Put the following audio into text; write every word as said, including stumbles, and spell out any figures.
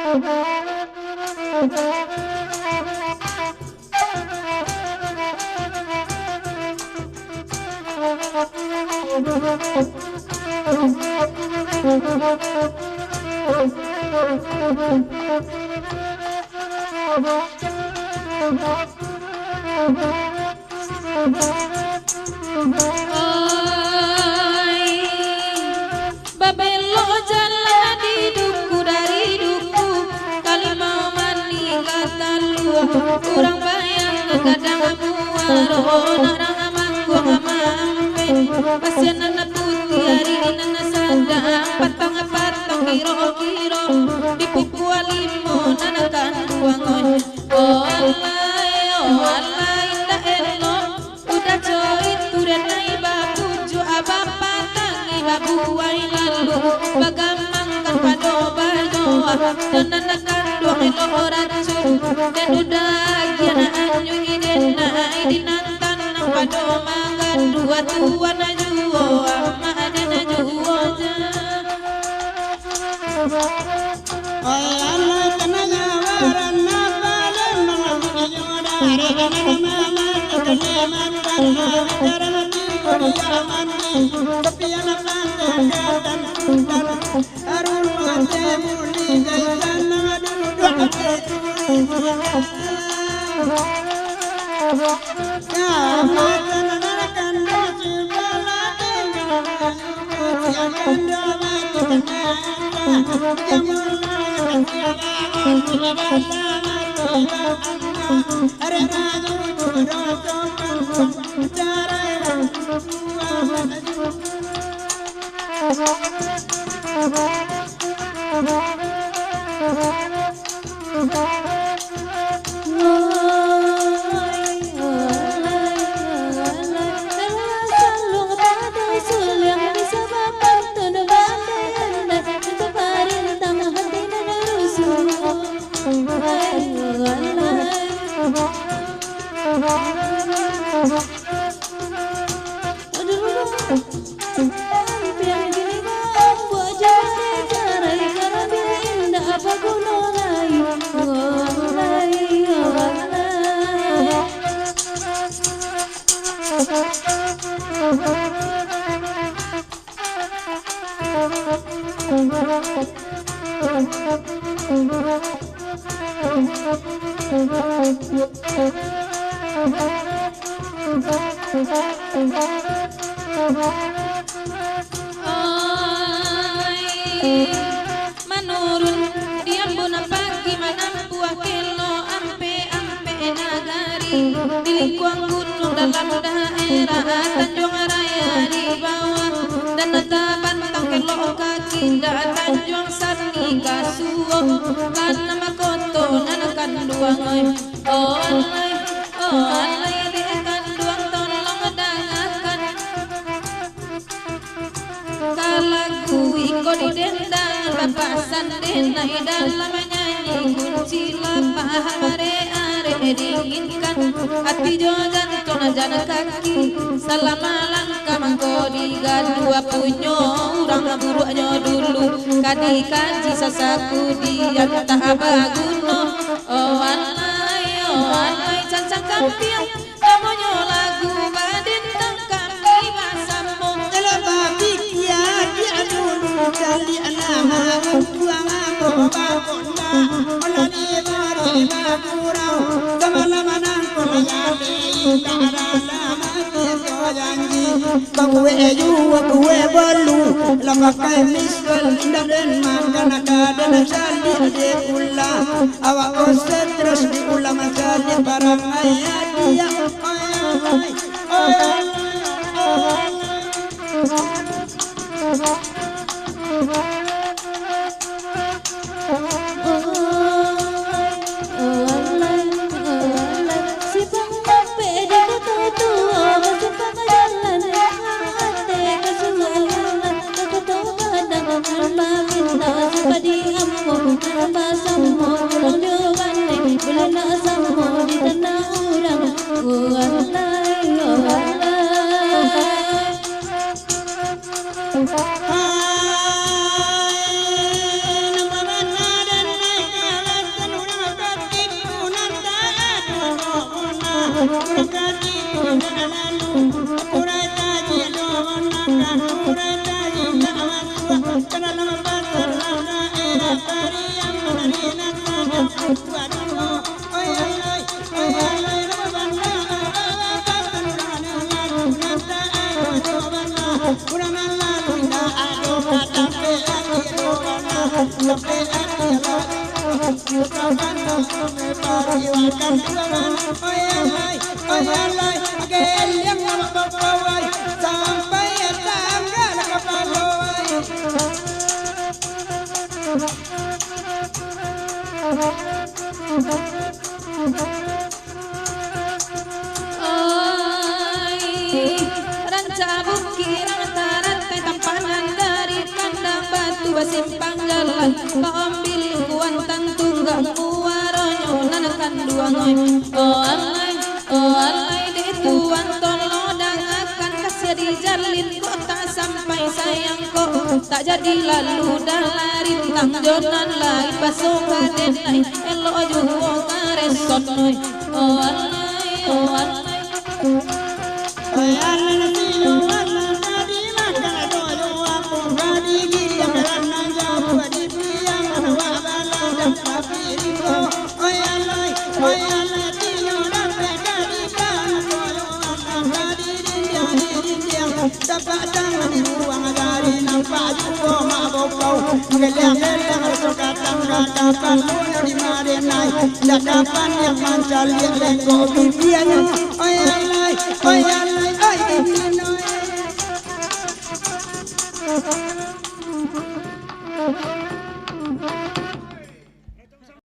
Oi, babelok jalan di duku dari duku, ka limau manih ka talua, urang bayang gadang muaro, nak rang mangkuang mampeh, pasian nan putiah ari nan sadang, patang-patang kiro-kiro, dipukua limo nan kanduang, oi. Oh alai, oh alai, indak elok. Udah coit, udah nai bapucuak, bapatangi babuai, lalu bagamangkan pado badoa. Nan anak kanduang elok racun, den udah agiah nak anyuik, den nai dinantan nan pado mangadua, tuan juo, amak den juo ja. Oi, manurun di ambo nan pagi manampuah kelo ampek-ampek nagari, di lingkuang gunung dalam daerah Tanjuang Raya di bawah, dan tabantang kelo kaki indak Tanjuang Sani ka suo, ka nan makoto nan kanduang, oi. Oh alai, oh alai, dek kanduang tolong dangakan. Ka lagu iko didendangan, bapasan den nai dalam nyanyi, kunci lapah, arek-arek dinginkan, ati jo jantuang, jan kaki, salamo langkah mangko digaduah, punyo urang buruaknyo dulu, ka dikaji sasakudian, tak baguno. Oh alai, oh alai, cancang kampiang, namonyo lagu badendang kami basamo. Kalau bapikia, dia dulu caliak nama, untuang ambo bakona, malah dibari bakurau, samalam nangko mayalei, tak ada nama. Babuek juo kue bolu, lah pakai misol, indak den makan, ka den caliak di ulah. Awak ko stres di ulah, mancaliak parangai dia. Oi, oi, oi, oi. Alai, alai, simpang ampek di Koto Tuo, simpang jalan ateh ka Suolan, ka Koto Padang, nan baminta sipadi ambo, nan basamo pulang jo baleh, buliah nak samo di tanah urang. Oh alai, oh alai. Oi, rancak bukik, rang taratai, tampanan dari kandang batu, basimpang jalan ka Ambil, Kuantan Tunggak, muaronyo nan kanduang, oi. Oh alai, oh alai, dek Tuan tolong dangakan, kasiah dijalin kok tak sampai sayang kok, tak jadi lalu dah lah rintang jo nan lain, baso ka den ai, elok juo ka reson, oi. Oh alai, oh alai. Tapak tangan di ruang gari, nampak juo mabokau. Geleng-geleng raso katang, katapan munyo di madenai. Cakapan yang mancaliak lengkok bibianyo. Oi alai, oi alai, oi bibianyo.